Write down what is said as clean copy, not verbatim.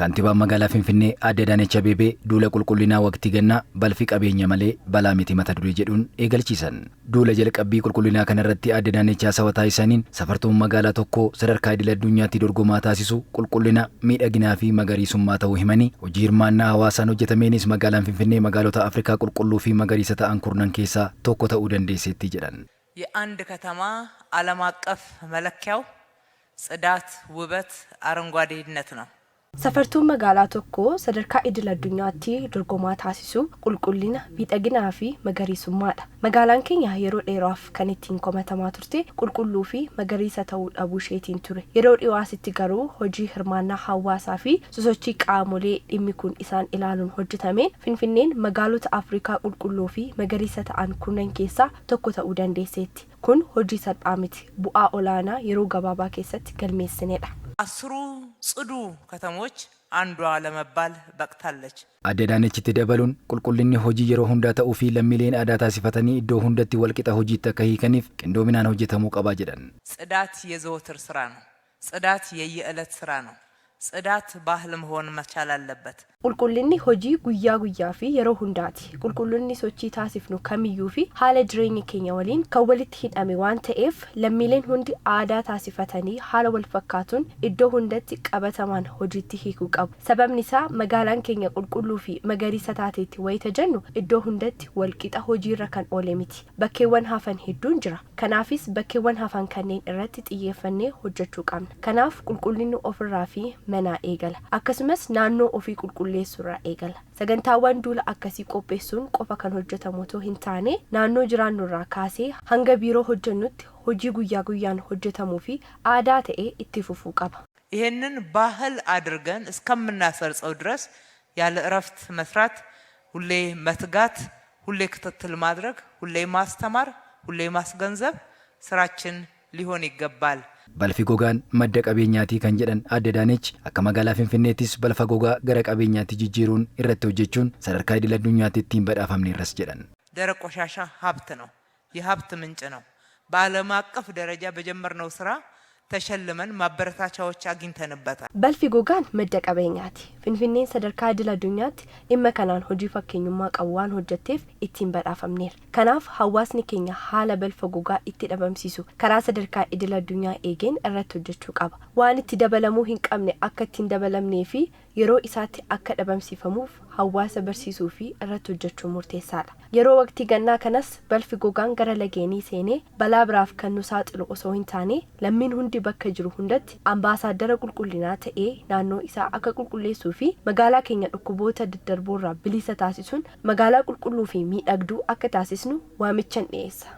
Kantiibaan magaalaa Finfinnee Aadde Adaanech Abeebee duula qulqullinaa waqtii gannaa "Balfi qabeenya malee balaa miti" mata duree jedhuun eegalchiisan. Duula jalqabbii qulqullinaa kanarratti Aadde Adaanech haasawaa taasisaniin, safartuun magaalaa tokkoo sadarkaa idil addunyaatti dorgomaa taasisu qulqullina, miidhaginaa fi magariisummaa ta'uu himanii, hojii hirmaannaa hawaasaan hojjetameenis magaalaan Finfinnee magaalota Afrikaa qulqulluu fi magariisa ta'an 10 keessaa tokko ta'uu dandeesseetti jedhan. የአንድ ከተማ ዓለም አቀፍ መለኪያው ጽዳት፣ ውበት፣ አረንጓዴነት ነው። Safartuun magaalaa tokkoo sadarkaa idil addunyaatti dorgomaa taasisu qulqullina, miidhaginaa fi magariisummaadha. Magaalaan keenya yeroo dheeraaf kan ittiin komatamaa turte qulqulluu fi magariisa ta'uu dhabuu isheetiin ture. Yeroo dhiyoo asitti garuu hojii hirmaannaa hawaasaa fi sosochii qaamolee dhimmi kun isaan ilaaluun hojjetameen Finfinneen magaalota Afrikaa qulqulluu fi magariisa ta'an 10 keessaa tokko ta'uu dandeesseetti. Kun hojii salphaa miti. Bu'aa olaanaa yeroo gabaabaa keessatti galmeessinedha. 10ሩ ጽዱ ከተሞች አንዷ ለመባል በቅታለች። Aadde Adaanechitti dabaluun, qulqullinni hojii yeroo hundaa ta'uu fi lammiileen aadaa taasifatanii iddoo hundatti walqixa hojiitti akka hiikaniif qindoominaan hojjetamuu qabaa jedhan. ጽዳት የዘወትር ስራ ነው። ጽዳት የየዕለት ስራ ነው። ጽዳት ባህል መሆን መቻል አለበት። Qulqullinni hojii guyyaa guyyaa fi yeroo hundaati. Qulqullinni sochii taasifnu kamiyyuu fi haala jireenya keenya waliin kan walitti hidhame waan ta'eef, lammiileen hundi aadaa taasifatanii haala wal fakkaatuun iddoo hundatti qabatamaan hojiitti hiikuu qabu. Sababni isaa, magaalaan keenya qulqulluu fi magariisa taateetti wayita jennu iddoo hundatti walqixa hojiirra kan oole miti. Bakkeewwan hafan hedduun jira. Kanaafis bakkeewwan hafan kanneen irratti xiyyeeffannee hojjechuu qabna. Kanaaf qulqullinni ofirraa fi manaa eegala. Akkasumas naannoo ofii qulqulleessuurraa eegala. Sagantaawwan duula akkasii qopheessuun qofa kan hojjetamu otoo hin taane, naannoo jiraannurraa kaasee hanga biiroo hojjennutti hojii guyyaa guyyaan hojjetamuu fi aadaa ta'ee itti fufuu qaba. ይህንን ባህል አድርገን እስከምናሰርጸው ድረስ ያለ እረፍት መስራት፣ ሁሌ መትጋት፣ ሁሌ ክትትል ማድረግ፣ ሁሌ ማስተማር፣ ሁሌ ማስገንዘብ ስራችን ሊሆን ይገባል። Balfi gogaan madda qabeenyaatii kan jedhan Aadde Adaanech, akka magaalaa Finfinneettis balfa gogaa gara qabeenyaatti jijjiiruun irratti hojjechuun sadarkaa idil addunyaatti ittiin badhaafamneerras jedhan. ደረቅ ቆሻሻ ሀብት ነው፣ የሀብት ምንጭ ነው። በዓለም አቀፍ ደረጃ በጀመርነው ስራ ተሸልመን ማበረታቻዎች አግኝተንበታል። Balfi gogaan madda qabeenyaati. Finfinneen sadarkaa idil addunyaatti dhimma kanaan hojii fakkeenyummaa qabu waan hojjetteef ittiin badhaafamneera. Kanaaf hawaasni keenya haala balfa gogaa itti dhabamsiisu karaa sadarkaa idil addunyaa eegeen irratti hojjechuu qaba. Waan itti dabalamuu hin qabne akka ittiin dabalamnee fi yeroo isaatti akka dhabamsiifamuuf hawaasa barsiisuu fi irratti hojjechuun murteessaadha. Yeroo waqtii gannaa kanas balfi gogaan gara lageenii seenee balaa biraaf kan nu saaxilu osoo hin taane, lammiin hundi bakka jiru hundatti ambaasaaddara qulqullinaa ta'ee naannoo isaa akka qulqulleessuu fi magaalaa keenya dhukkuboota daddarboorraa bilisa taasisuun magaalaa qulqulluu fi miidhagduu akka taasisnu waamichan dhiyeessa.